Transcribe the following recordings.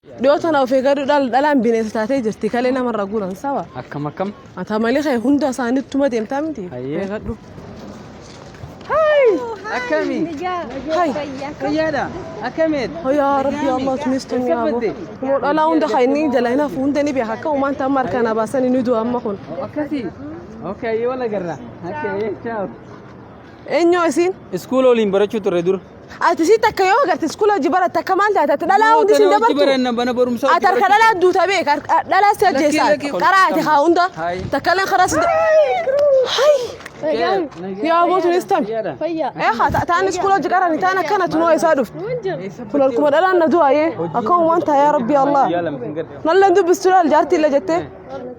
Dhiyoo tana of eeggadhu dhalaan bineensa taatee jirti kalee namarra guuran sawa. Akkam akkam? Ata malee kee hunda isaaniittuma deemtaa miti. Hayyee. Eeggadhu. Akkami? Hai. Fayyaadha. Akkamiit? Yaa Rabbi Allah tunis tun yaa bo. Kunoo dhalaa hunda kan inni jala hin hafu hunda ni beeka akka uumaan ta'an harkaa na baasanii ni du'a amma kun. Akkasii. Okay, ayyee wal agarra. Okay, ayyee ciao. Eenyoo isiin? Iskuula waliin barachuu turre dur. Ati si takka yoo agarte iskuula hojii baratte akka maal taate ati dhalaa hundi sin Hojii dabartu. baranna mana barumsaa Ati harka dhalaa duuta beek dhalaa si ajjeesaa Lakkii, lakkii. karaa ati haa hunda Hai. takka leen karaa si Hai. Yaa boo tunis tam. Fayyaa. Eh haa ta'an iskuula hojii qarani ta'an akkana tunoo isaa dhufte. Kun harkuma dhalaan na du'a yee akka waan ta'a yaa Rabbi Allah. Nalleen dubbistu laal jaartii illee jettee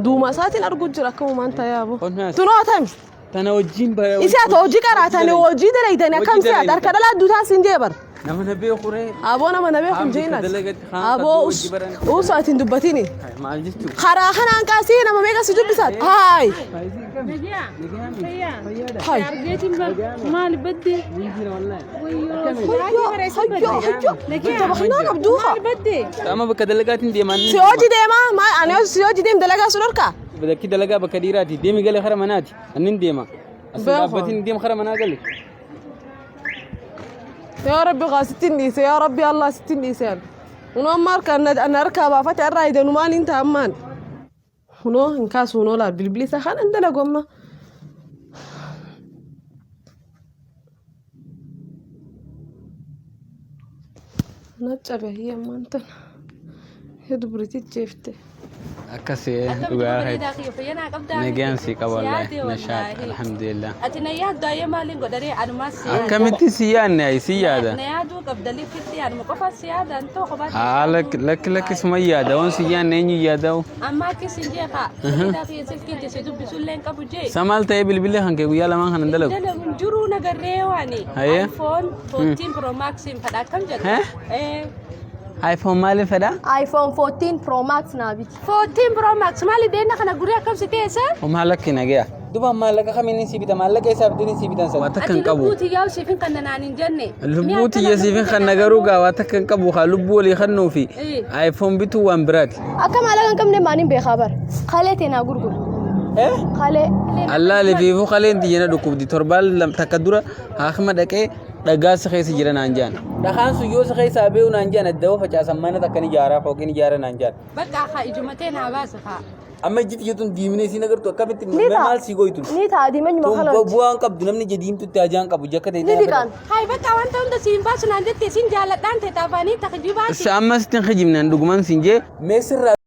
duuma isaatiin arguu jira akka waan ta'a yaa boo. Tunoo atami. Tana wajjin bara. Isi ati hojii qaraatani hojii dalaydani akkam Hojii si ati harka dhalaa duutaa siin jee bar. Nama na beeku ree. Aboo nama na beeku Haan hin bika jeenaati. dalagatti, haan Aboo qabduu us hojii baran. us ati hin dubbatini. Maal jechuun? Karaa kanaan kaasee nama meeqa si dubbisaat? Haay. Haay. Argeetiin bar maal badde? Hayyoo hayyoo hayyoo. Tabaxinaa qabduu haa. Badde? Amma bakka dalagaatiin deemaan. Si hojii deemaa maal ani si hojii deem dalagaa sun harkaa. Bakki dalagaa bakka dhiiraati. Deemi galee kara manaati. Annin deema. As hin Beeku. dhaabbatin deem kara manaa gali. Yaa Rabbi kaa sittin dhiise yaa Rabbi Allah sittin dhiise an. Hunoo amma harka ana harkaa baafate irraa idanu maaliin ta'a ammaan. Hunoo hin kaasu hunoo laal bilbilli isaa kana hin dalagu amma. Na cabe ammaan tana. Yoo dubritti jeefte. Akkasii dhugaa keeti. Nagaan si qaba wallaahi. Nashaat alhamdulillah. Ati na yaaddu ayyee maaliin godharee anumaa si yaada. Akkamitti si yaadne ayi si yaada. Na yaaduu qabda lifitti anuma qofa si yaada antoo kophaatti. Haa lakki lakki lakki suma yaada waan si yaadne eenyu yaada'u. Amma akki sin jee kaa. Fayyidaa fi silkiin si dubbisullee hin qabu jee. Sa maal ta'ee bilbilli kan kee guyyaa lamaan kana hin dalagu. Dalagu hin jiruu nagarree waani. Hayyee. iPhone 14 Pro Max hin fedha akkam jedhu. Eh? Eh. iPhone maaliif fedha? iPhone 14 Pro Max naa biti. 14 Pro Max maali deena kana gurii akkam si teessa? Homaa lakki nagaya. Duba maallaqa kamiin si bita maallaqa isaa bitanii si bitan Waa sana. takka hin qabu. Ati lubbuu tiyyaa siif hin kanna naan hin jenne. Lubbuu tiyya siif hin kanna garuu gaa waa takka hin qabu haa lubbuu walii kannuu fi iPhone bituu waan biraati. Akka maallaqa hin qabne maaliin beekaa bara. Kalee tee naa gurgura. Kalee. Allaa lifiifuu kaleen tiyya na dhukkubdi torbaan takka dura haakima dhaqee dhagaa si keessa jira naan jaan. Dhakaan sun yoo si keessaa beeku naan jaan adda facaasan mana takkan ijaaraa fooqiin ijaara naan jaan. Bakka haa ijumatee naa baasa haa. Amma ijji tiyya tun diimnee siin agartu akkamitti Ni ta'a. maal sii gooytu? Ni ta'a diimanyuma Tun kana. bu'aan qabdu namni ija diimtutti hajaan qabu jakka ta'e. Ni dhiqaan. Hayi bakka wanta hunda siin baasu naan jette siin jaaladhaan ta'e taafaanii takjibaati. Amma sitti hin kijibne an dhuguman siin jee Mee sirraa